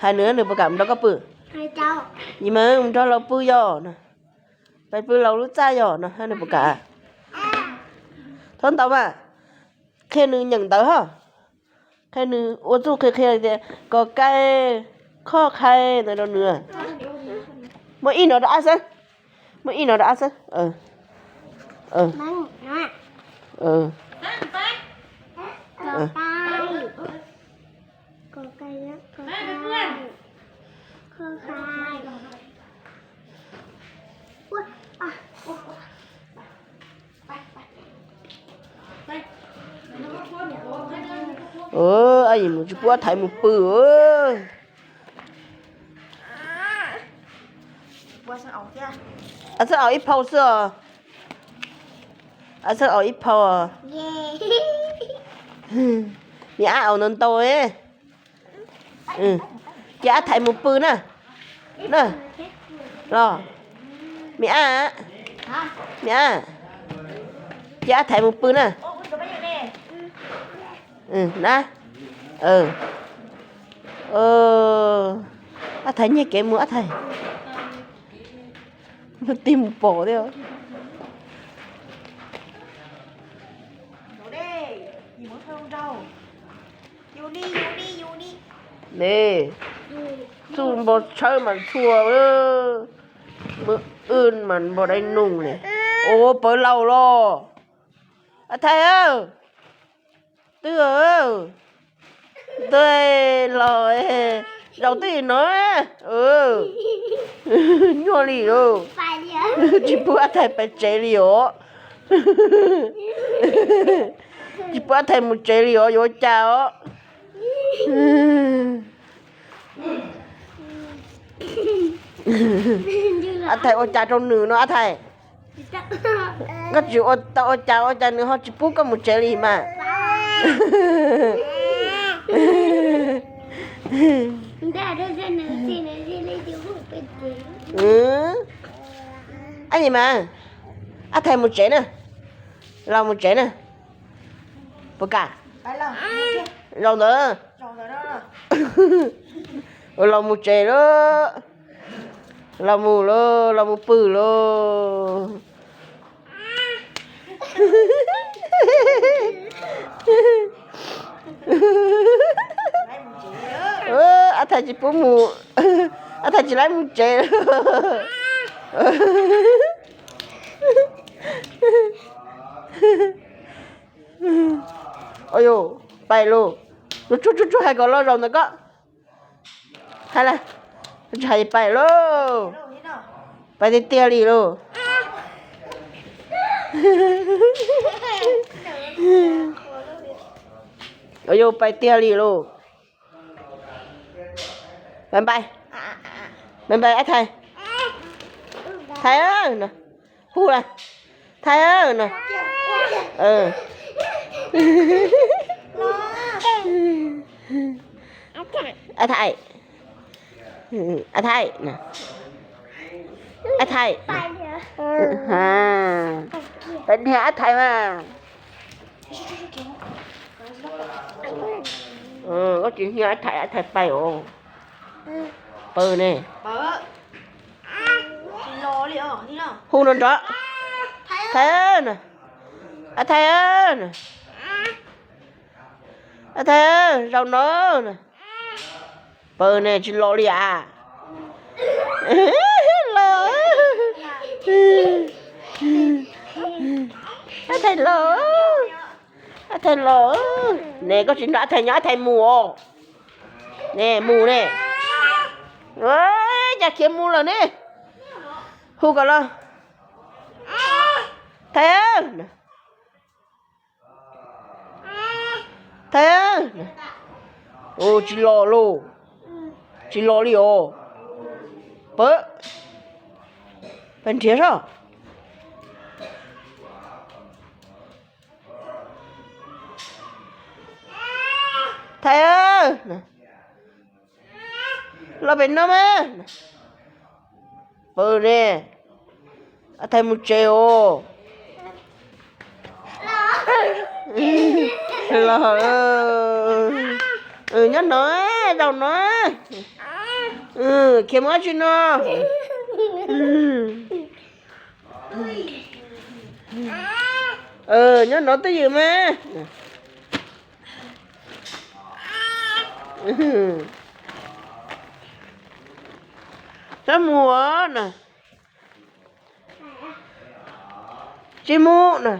Hais nws, nws puas kam mus nrog koj pw? Yim mas mus nrog laus pw yog no, pais pw laus lub txaj yog no, nws puas kam? Txhob ntaus mas, qhia nws nyeem ntawv ho, qhia nws ua txuj qhia qhia tias kos kai, kho khai ntawd rau nws. Muab ib no rau ab xwb, muab ib no rau ab xwb. Ab yim mus tsis pub ab thaiv mus pw. Ab txawj aus ib phau xwb os. Ab txawj aus ib phau. Me ab aus ntau ntau. Cia ab thaiv mus pw na. Los, me ab, me ab, cia ab thaiv mus pw na. Na, ab thaiv nyiag kev mus ab thaiv. Tig mus pom thiab. Ne, txuj npau tshawb mas ntxhua, mw wj mas npau dai nug ne. Ua pawv laus los. Ab thaiv, twb, twb los, zaum twb no, nyuaj li lauj. Tsis pub ab thaiv pais tsev li os. Tsis pub ab thaiv mus tsev li os, yuav ua cas os? Ab thaiv ua cas rau nws no ab thaiv? Koj tsis ua tau ua cas ua cas nws ho tsis pub koj mus tsev li mas. Ab yim mas, ab thaiv mus tsev na, los mus tsev na. Puas kam? Zaum ntawd, los mus tsev lauj. Los mus lauj, los mus pw lauj. Ab thaiv tsis pub mus, ab thaiv tsis laib mus tsev. Ua yus, pais lauj. Tsuag tsuag tsuag, hais kom los zaum ntawm koj. Hais lawm, tsis hais pais lauj. Pais tiag tiag li lauj. Ua yus, pais tiag li lauj. Pais, pais, pais pais ab thaiv. Thaiv, hu lawm. Thaiv na. Ab thaiv, ab thaiv, ab thaiv. Pais niag ab thaiv mas. Koj tsis niag ab thaiv, ab thaiv pais os. Pawg ne. Hu no nrov. Thaiv na. Ab thaiv na. Ab thaiv, zaum no na. Pawg ne, tsis los li as. Los. Ab thaiv los. Ab thaiv los. Ne koj tsis nrog ab thaiv nyob, ab thaiv mus os. Ne mus ne. Cas khiav mus lawm ne. Hu kom los. Thaiv. Thaiv, tsis los lauj. Tsis los li os. Pawg, pawg nrhiav soj. Thaiv, los pem no mas. Pawg ne, ab thaiv mus tsev os. Los. Nyob no, zaum no. Khiav mus dab tsi no? Nyob no twj ywm mas. Txhob mus na. Tsis mus na.